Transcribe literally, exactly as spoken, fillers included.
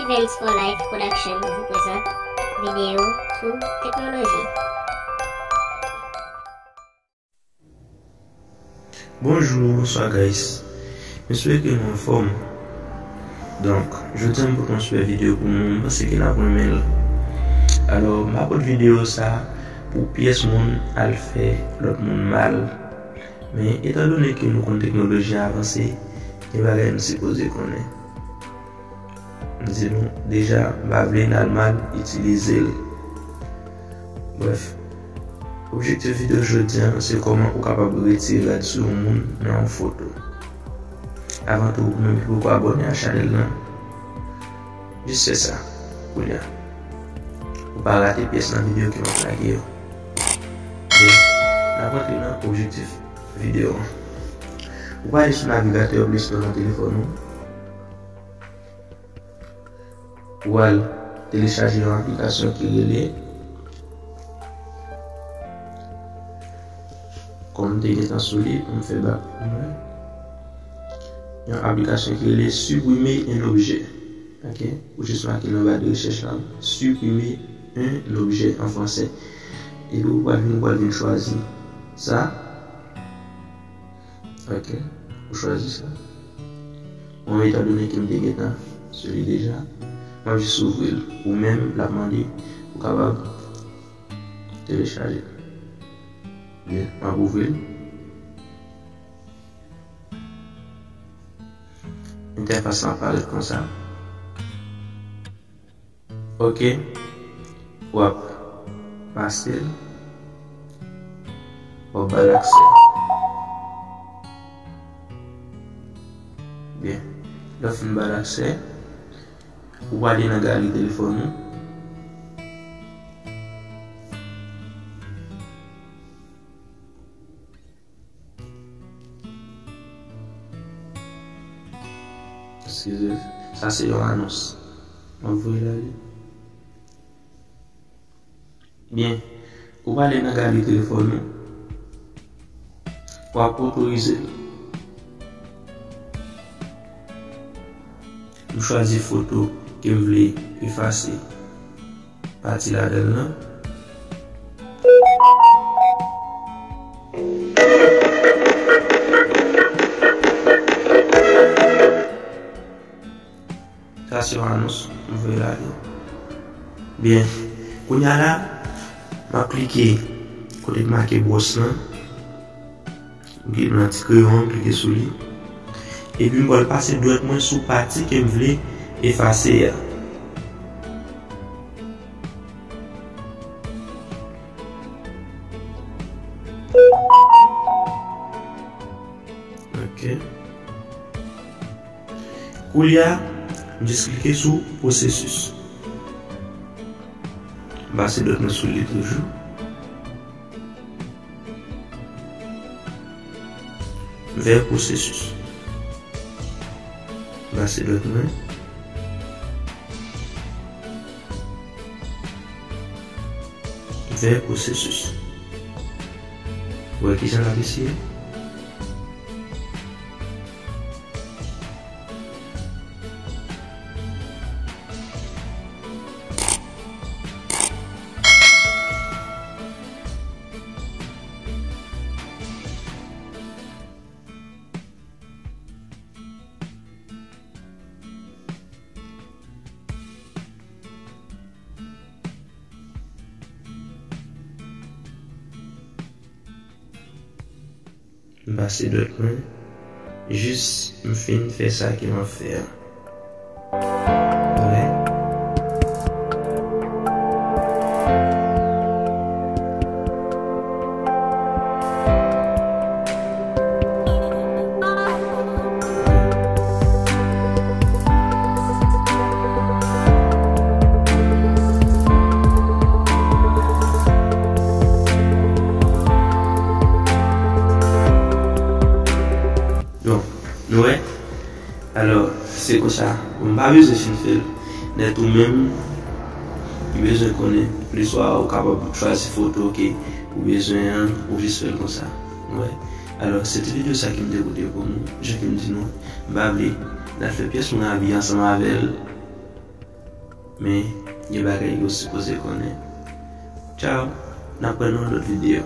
Events for Life Production vous présente vidéo sou teknoloji. Bonjou, bonswa guys. M espere ke nou anfòm. Donk, jodi a m pote yon sipè videyo pou nou, m panse ke n ap renmen l. Alò, m pa pote videyo sa pou pyès moun al fè lòt moun mal. Men, etandone ke nou konn teknoloji a avanse, gen bagay nou sipoze konnen. M di nou deja, m pa vle n al mal itilize l. Brèf, objektif videyo jodi a, se kòman ou kapab retire rad sou yon moun nan yon foto. Avan tou, ou menm ki poko abòne a chanèl lan, jis fè sa, kounye a. Pou pa rate pyès nan videyo ke m ap lage yo. Men, n ap rantre nan objektif videyo an. Ou prale sou navigatè Play Store nan telefòn ou. Ou al telechaje yon aplikasyon ki rele, kòm m te gentan sou li, pou m fè bak pou mwen. Yon aplikasyon ki rele Supprimer un objet. Ok? Ou jis make nan ba de rechèch la, Supprimer un objet an fransè. Epi ou pral vin, ou pral vin chwazi sa. Ok, ou chwazi sa. Bon, etandone ke m te gentan sou li deja, m ap jis ouvri l. Ou menm, l ap mande pou kapab telechaje. Byen, m ap ouvri l. Entèfas lan ap parèt konsa. Ok. W ap pase l. W ap ba l aksè. Byen. Lè w fin ba l aksè, ou prale nan galri telefòn ou. Eskize, sa se yon anons. M ap voye l ale. Byen, ou prale nan galri telefòn ou. W ap otorize l. M chwazi foto ke m vle efase. Pati ladan l lan. Sa se yon anons, m voye l ale. Byen, kounye a la, m ap klike kote k make bwòs lan. M gen yon ti kreyon, m klike sou li. Epi m pral pase dwèt mwen sou pati ke m vle efase a. Ok. Koulye a, m jis klike sou pwosesis. M pase dwèt mwen sou li toujou. M fè pwosesis. M pase dwèt mwen. M fè pwosesis. Ou wè kijan l ap eseye? M pase dwèt mwen. Jis m fin fè sa ke m ap fè a. Wè. Bon, nou wè? Alò, se konsa. Bon, m pa bezwen fin fè l nèt, ou menm ki bezwen konnen plis, ou kapab chwazi foto ke ou bezwen an, ou jis fè l konsa. Nou wè? Alò, se ti videyo sa ke m te pote pou nou. Jan ke m di nou, m pa vle n al fè pyès moun abi ansanm avè l. Men, gen bagay ke w sipoze konnen. Tchao, n ap wè nan yon lòt videyo.